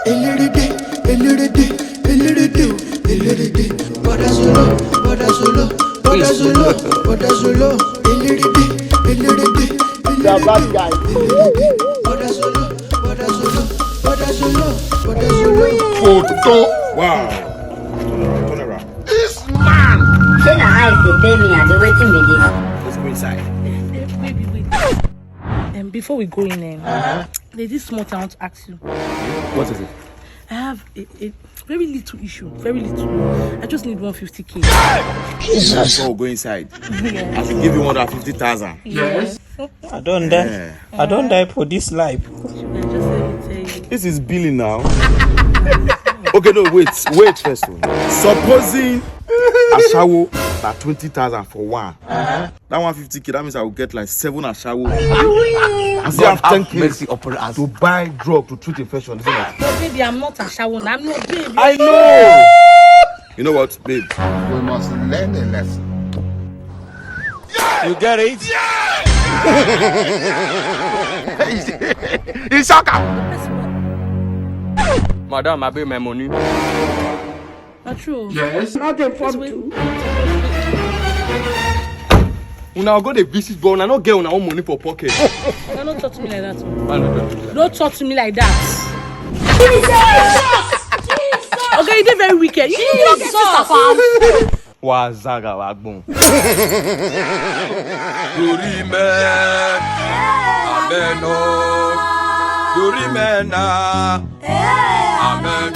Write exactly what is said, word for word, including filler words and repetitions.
Eléré dé, eléré dé, eléré dé o, eléré dé. Bọ́dà solo, bọ́dà solo, bọ́dà solo, bọ́dà solo. Eléré dé, eléré dé, eléré dé, eléré dé. Bọ́dà solo, bọ́dà solo, bọ́dà solo, bọ́dà solo. Photo. Wow. Turn around. This man. Say na eyes dey pain me and wetin be this? Let's go inside. Wait, wait, wait. Um, before we go in, um, there's this small thing I want to ask you. What is it? I have a, a very little issue, very little. I just need one fifty K. Jesus. Before we go inside, I should give you one hundred fifty thousand. Yes. I don't die. Yeah. I don't die for this life. Sugar, just let me tell you. This is billing now. Okay, no, wait, wait first. Oh. Supposing ashawo na twenty thousand for one. That one fifty K, that means I will get like seven ashawo. I still have ten K to buy drug to treat infection, isn't it? But baby, I'm not ashawo. I'm not baby. I know. You know what, babe? We must learn a lesson. You get it? He shock am. Madam, I pay my money. Na true. Yes. Not a fun too. Una go dey visit, but una no get una own money for pocket. Oga, no talk to me like that. Why no talk to me like that? Don't talk to me like that. Jesus! Jesus! Oga, you dey very wicked. You, you no get sense at all. Wa zaga wa gbon. Dorime. Amen. Oh. Dorime na. Amen.